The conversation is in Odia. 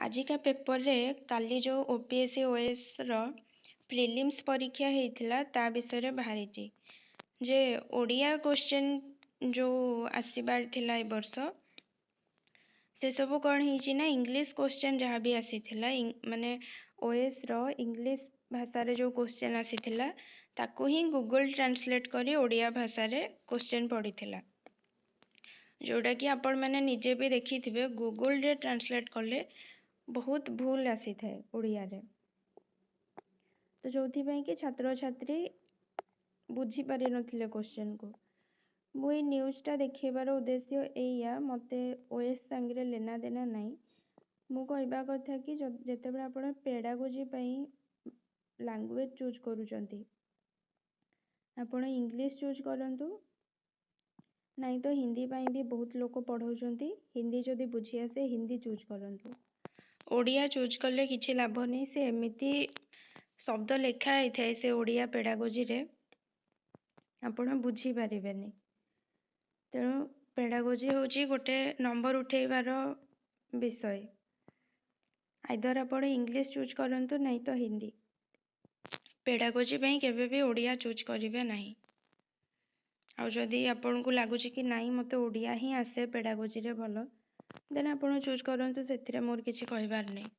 ଆଜିକା ପେପରରେ କାଲି ଯେଉଁ ଓପିଏସ୍ସି ଓଏଏସ୍ର ପ୍ରିଲିମ୍ସ ପରୀକ୍ଷା ହେଇଥିଲା, ତା ବିଷୟରେ ବାହାରିଛି ଯେ ଓଡ଼ିଆ କୋଶ୍ଚିନ୍ ଯେଉଁ ଆସିବାର ଥିଲା ଏ ବର୍ଷ, ସେସବୁ କ'ଣ ହେଇଛି ନା ଇଂଲିଶ କୋଶ୍ଚିନ୍ ଯାହା ବି ଆସିଥିଲା, ମାନେ ଓଏଏସ୍ର ଇଂଲିଶ ଭାଷାରେ ଯେଉଁ କୋଶ୍ଚିନ୍ ଆସିଥିଲା, ତାକୁ ହିଁ ଗୁଗଲ୍ ଟ୍ରାନ୍ସଲେଟ୍ କରି ଓଡ଼ିଆ ଭାଷାରେ କୋଶ୍ଚିନ୍ ପଡ଼ିଥିଲା। ଯେଉଁଟାକି ଆପଣମାନେ ନିଜେ ବି ଦେଖିଥିବେ, ଗୁଗୁଲରେ ଟ୍ରାନ୍ସଲେଟ୍ କଲେ ବହୁତ ଭୁଲ ଆସିଥାଏ ଓଡ଼ିଆରେ। ତ ଯେଉଁଥିପାଇଁ କି ଛାତ୍ରଛାତ୍ରୀ ବୁଝିପାରିନଥିଲେ କୋଶ୍ଚିନ୍କୁ। ମୁଁ ଏଇ ନ୍ୟୁଜ୍ଟା ଦେଖେଇବାର ଉଦ୍ଦେଶ୍ୟ ଏଇଆ, ମୋତେ ଓଏଏସ୍ ସାଙ୍ଗରେ ଲେନା ଦେନା ନାହିଁ। ମୁଁ କହିବା କଥା କି ଯେତେବେଳେ ଆପଣ ପେଡ଼ାଗୋଜି ପାଇଁ ଲାଙ୍ଗୁଏଜ୍ ଚୁଜ୍ କରୁଛନ୍ତି, ଆପଣ ଇଂଲିଶ ଚୁଜ୍ କରନ୍ତୁ, ନାଇଁ ତ ହିନ୍ଦୀ ପାଇଁ ବି ବହୁତ ଲୋକ ପଢ଼ଉଛନ୍ତି। ହିନ୍ଦୀ ଯଦି ବୁଝି ଆସେ, ହିନ୍ଦୀ ଚୁଜ୍ କରନ୍ତୁ। ଓଡ଼ିଆ ଚୁଜ୍ କଲେ କିଛି ଲାଭ ନେଇ। ସେ ଏମିତି ଶବ୍ଦ ଲେଖା ହେଇଥାଏ ସେ ଓଡ଼ିଆ ପେଡ଼ାଗୋଜିରେ, ଆପଣ ବୁଝିପାରିବେନି। ତେଣୁ ପେଡ଼ାଗୋଜି ହେଉଛି ଗୋଟେ ନମ୍ବର ଉଠେଇବାର ବିଷୟ। ଆଇଦର୍ ଆପଣ ଇଂଲିଶ ଚୁଜ୍ କରନ୍ତୁ, ନାଇଁ ତ ହିନ୍ଦୀ। ପେଡ଼ାଗୋଜି ପାଇଁ କେବେ ବି ଓଡ଼ିଆ ଚୁଜ୍ କରିବେ ନାହିଁ। ଆଉ ଯଦି ଆପଣଙ୍କୁ ଲାଗୁଛି କି ନାଇଁ, ମୋତେ ଓଡ଼ିଆ ହିଁ ଆସେ ପେଡ଼ାଗୋଜିରେ ଭଲ, ଦେନ୍ ଆପଣ ଚୁଜ୍ କରନ୍ତୁ, ସେଥିରେ ମୋର କିଛି କହିବାର ନାହିଁ।